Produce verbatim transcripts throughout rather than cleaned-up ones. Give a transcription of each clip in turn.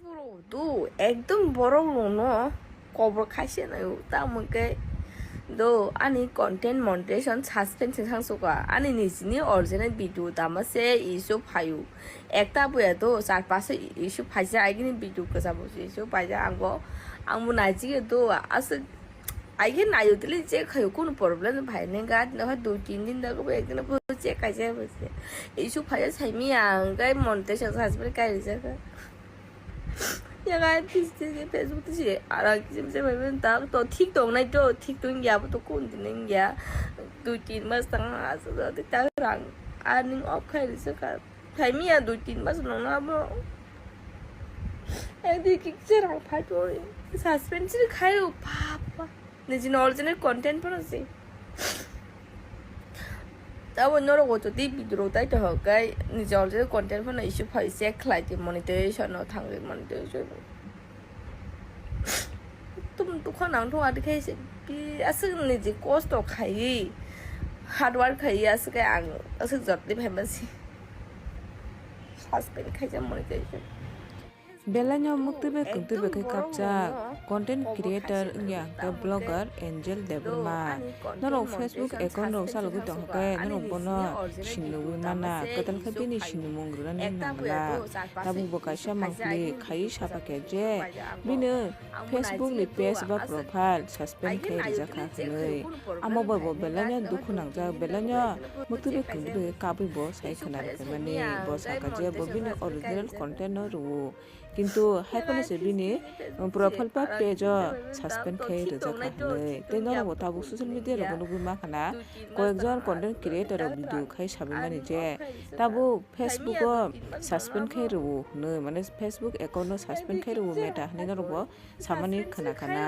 Borok do ekdom borok rokno kobor khaisa naio, tamo khe do ani content monetization suspend se thang suka, ani nijini original video tama se issue phaio, ekta buya do char pasa issue phaisa, agini video kwchamo se issue phaisa, angbo angbo naijigwi do aswk. Ai khe naio tili check khaio, kunu problem no phai nai ga, tini khe dui tin din da khe bo ekdin bo check khaijak bai se. Issue phaijak saimi ang, khe monetization suspend kai rijak kha. Ya ga tisi tisi Facebook tisi arang kisi se bai ben ta to thik tong nai to, thik tong ya bo to kun din ya. Dui tin mas tang aswk ta rang earning off khai rijak kha. Phaimiya dui tin mas nokno abo. Ekdi kikse rang phai to suspend siri khai o papa. Nijini original content phano se. Tabo norok o jodi video rok tai to hokai niji original content phano issue phai check khlai di monetization no thangwi monetization. Tum tukha nang thung adi khai se bi aswk niji kosto khai hard work khai aswk ang aswk jotli phai masi. Suspend khaijak monetization. Belai no muktwi bai kwtwi bai khai kapjak content creator wngya hwnkhe blogger Angel Debbarma. Norok Facebook account rok chalogwi tong hwnkhe norok bono sinugwi mana, kwtal khe bini sinimung rwnani nangla. Tabuk bo kaisa mangpili khai sapa khe je bini Facebook ni page ba profile suspend khe rijak kha hwnwi. Amo bai bo belai no dukhu nangjak, belai no muktwi bai kwtwi bai kabui bo sai khna rwkhaimani. Bo sakha je bo bini original content no rwo, kintu hai phano se bini profile ba page o suspend khe rijak kha hwnwi. Tei norok bo tabuk social media rogo nugwi mankha na, koyekjon content creator rok video khai sabaimani je tabuk Facebook o suspend khe rwo hwnwi, mane Facebook account no suspend khe rwo Meta hwnwi norok bo samani khna khna.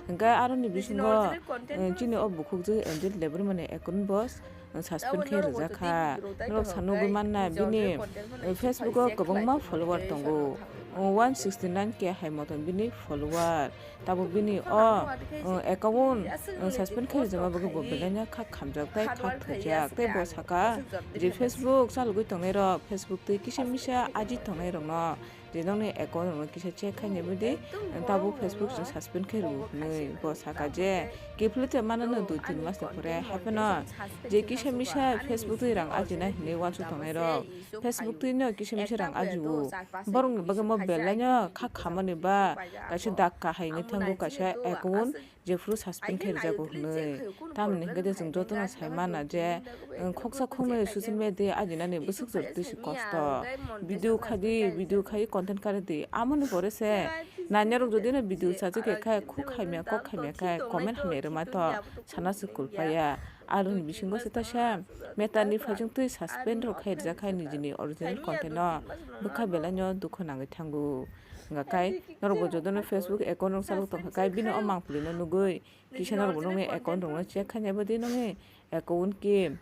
Hwnkhe aroni bisingo, eh, chini o bukhukjwk Angel Debbarma ni account bo, eh, suspend khe rijak kha. Norok sanugwi manna bini, eh, Facebook o kwbangma follower tongo. Eh, one sixty nine K hai motom bini follower. Tabuk bini o, eh, account, eh, suspend khe rijak ma bagwi bo belai no kha khamjak tei kha thokjak. Tei bo saka je Facebook chalogwi tongnai rok, Facebook twi kisa misa aji tongnai rok no je nokni account rokno kisa check khaina bwdi, tabuk Facebook chwng suspend khe rwo hwnwi bo saka je kiphilwi tei mano no dui tin mas ni pore. Haiphano je kisa misa Facebook twi rang ajina hinwi uansuk tongnai rok Facebook twi no kisa misa rang ajiwo, borok ni bagwi mo belai no kha khamani ba kaisa dak kahai wngwi thango kaisa account jephuru suspend khe rijago hwnwi. Tamoni hwnkhe de chwng jotono sai mana je, eh, khoksa khoknwi social media ajinani bwswk jora twi se kosto. Video khai di, video khai content kari di, amoni pore se nanya rok jodi no video sajak khe khai khuk hamya kok hamya khai comment hamya rwma to sana se kulpaya. Aroni bisingo se taisa Meta ni phaijwng twi suspend rok khai rijak khai nijini original content no bwkha belai no dukhu nangwi thango. Hwnkha khai norok bo jotono Facebook account rok chalok tongkha khai bini o mangpili no nugwi kisa norok bo nokni account rok no check khaina bwdi nokni account ki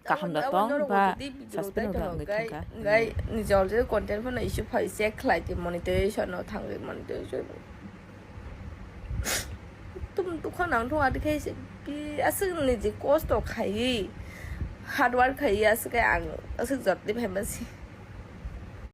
kaham da tong ba suspend da wngwi thangkha. Ngai niji already content phano issue phai check khlai di monetization no thangwi monetization. Tum tukha nang thung adi khai se bi aswk niji kosto khai hard work khai aswk ang aswk jotli phai masi.